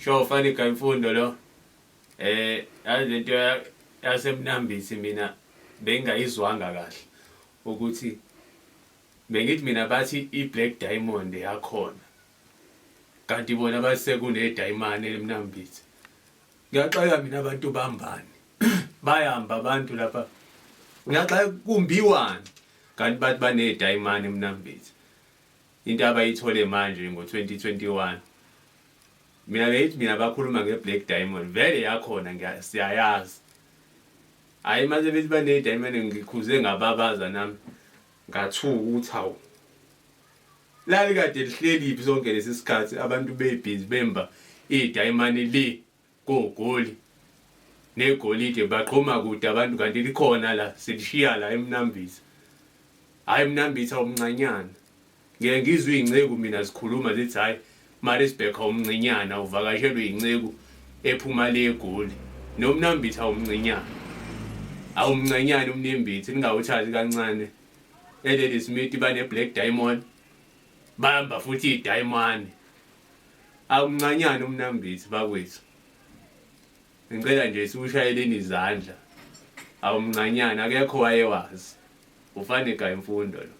Sho ufana iGayimfundo lo. Yazi lento yaseMnambithi mina bengingayizwanga kahle ukuthi bengithi mina bathi i-Black Diamond yakhona. Kanti bona bathi sekunedayimane eMnambithi. Ngiyaxaka mina abantu bambani. Bayamba abantu lapha. Ngiyaxaka kumbiwani. Kanti bathi banedayimane eMnambithi. Into abayithole manje ngo-2021. Mina bengithi mina bakhuluma nge-Black Diamond vele yakhona siyayazi. Hhayi mase bethi bane-diamond ngikhuze ngababaza nami ngathuka ukuthi hawu. Lalikade lihleliphi sonke lesi sikhathi abantu bebhizi bemba idayimani le koGoli negolide baqhuma kude abantu kanti likhona la silishiya la eMnambithi. Hhayi eMnambithi awumncanyana. Ngike ngizwe iy'nceku mina zikhuluma zithi hhayi Maritzburg awumncinyana uvakashelwe yinceku ephuma le eGoli. NoMnambithi awumncinyana. Awumncinyana uMnimbithi ningawuthathi kancane. ELadysmith bane-Black Diamond bamba futhi idayimane. Awumncanyana uMnambithi bakwethu. Ngicela nje siwushayeleni izandla. Awumncanyana akekho wayewazi. Ufane imfundo lo.